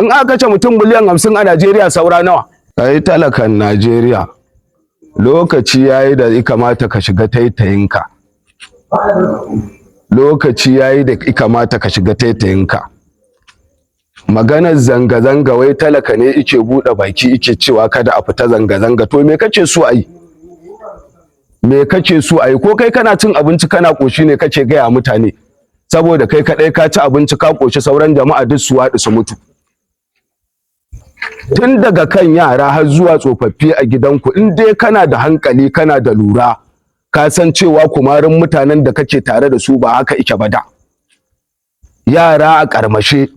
In aka kashe mutum miliyan 50 a Najeriya, saura nawa? Kai talakan Najeriya, lokaci yayi da ya kamata ka shiga taitayinka. Lokaci yayi da ya kamata ka shiga taitayinka. Maganar zanga-zanga, wai talaka ne yake buɗe baki yake cewa kada a fita zanga-zanga. To me kake so a yi? Me kake so a yi? Ko kai kana cin abinci kana ƙoshi ne kake gaya mutane? Saboda kai kaɗai ka ci abinci ka ƙoshi, sauran jama'a duk su waɗi su mutu. Tun daga kan yara har zuwa tsofaffi a gidanku, in dai kana da hankali, kana da lura, ka san cewa kumarin mutanen da kake tare da su ba haka ike ba. Da yara a karmashe,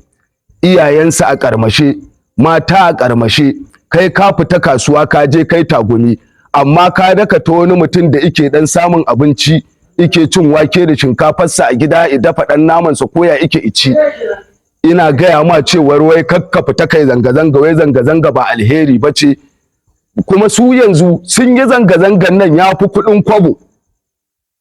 iyayensu a karmashe, mata a karmashe. Kai ka fita kasuwa ka je kai tagumi, amma ka daka ta wani mutum da ike dan samun abinci, ike cin wake da shinkafarsa a gida, ya dafa dan namansa ko ya ike ici, ina gaya ma cewar wai kakka fita kai zanga-zanga, wai zanga-zanga ba alheri ba ce. Kuma su yanzu sun yi zanga-zangan nan ya fi kuɗin kwabo.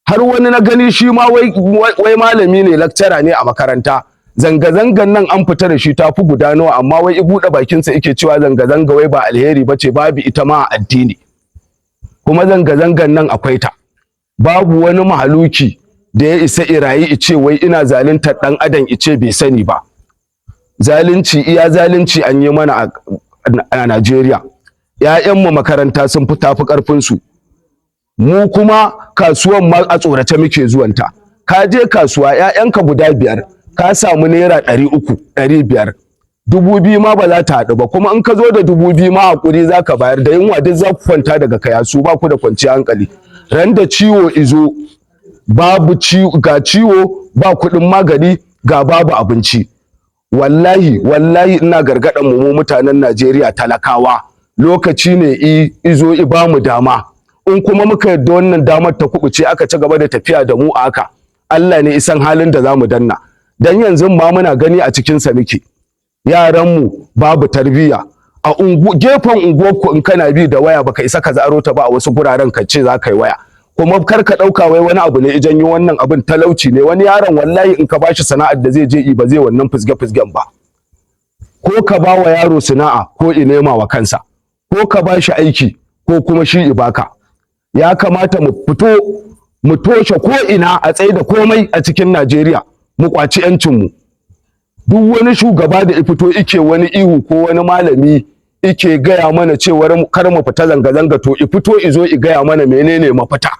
Har wani na gani shi ma wai malami ne, lecturer ne a makaranta. Zanga-zangan nan an fita da shi ta fi guda nawa, amma wai i buɗe bakinsa yake cewa zanga-zanga wai ba alheri ba ce, babu ita ma a addini. Kuma zanga-zangan nan akwai ta. Babu wani mahaluki da ya isa irayi ice wai ina zaluntar ɗan adam ice bai sani ba. Zalunci iya zalunci an yi mana a Najeriya. ‘Ya'yanmu makaranta sun fi tafi ƙarfinsu, mu kuma kasuwan ma a tsorace muke zuwanta. Ka je kasuwa, ‘ya'yanka guda biyar, ka samu naira 300, 500, 2000 ma ba za ta haɗu ba. Kuma in ka zo da 2000 ma, hakuri za ka bayar, da yunwa duk za ku kwanta daga kayasu, ba ku da kwanciyar hankali. Ran da ciwo izo, babu ciwo, ga ciwo ba kuɗin magani, ga babu abinci. Wallahi, wallahi ina gargaɗan mu mutanen Najeriya talakawa, lokaci ne izo i bamu dama. In kuma muka yadda wannan damar ta kubuce, aka ci gaba da tafiya da mu a haka, Allah ne isan halin da zamu danna. Dan yanzu ma muna gani a cikin sa muke. Yaran mu babu tarbiyya. A ungu gefen unguwarku, in kana bi da waya, baka isa ka zaro ta ba a wasu guraren ka ce za ka yi waya. Kuma kar ka ɗauka wai wani abu ne i janyo wannan abin, talauci ne. Wani yaron wallahi in ka bashi sana'ar da zai je yi, ba zai wannan fusge fusgen ba. Ko ka ba wa yaro sana'a ko i nema wa kansa, ko ka ba shi aiki ko kuma shi i baka. Ya kamata mu fito mu toshe ko ina, a tsaye da komai a cikin Najeriya, mu kwaci yancin mu. Duk wani shugaba da ya fito ike wani ihu, ko wani malami ike gaya mana cewar kar mu fita zanga-zanga, to i fito izo i gaya mana menene mafita.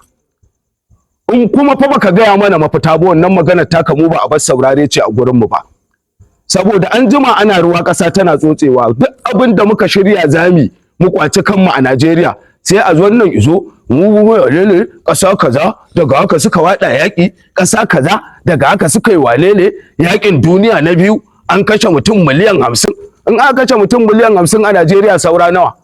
In kuma fa baka gaya mana mafita ba, wannan magana taka mu ba a bar saurare ce a gurin mu ba. Saboda an jima ana ruwa ƙasa tana tsotsewa. Duk abin da muka shirya zami mu kwaci kanmu a Najeriya, sai a zo nan izo mu walele, ƙasa kaza daga haka suka wada yaƙi, ƙasa kaza daga haka suka yi walele, yaƙin duniya na biyu an kashe mutum miliyan 50. In aka kashe mutum miliyan 50 a Najeriya, saura nawa?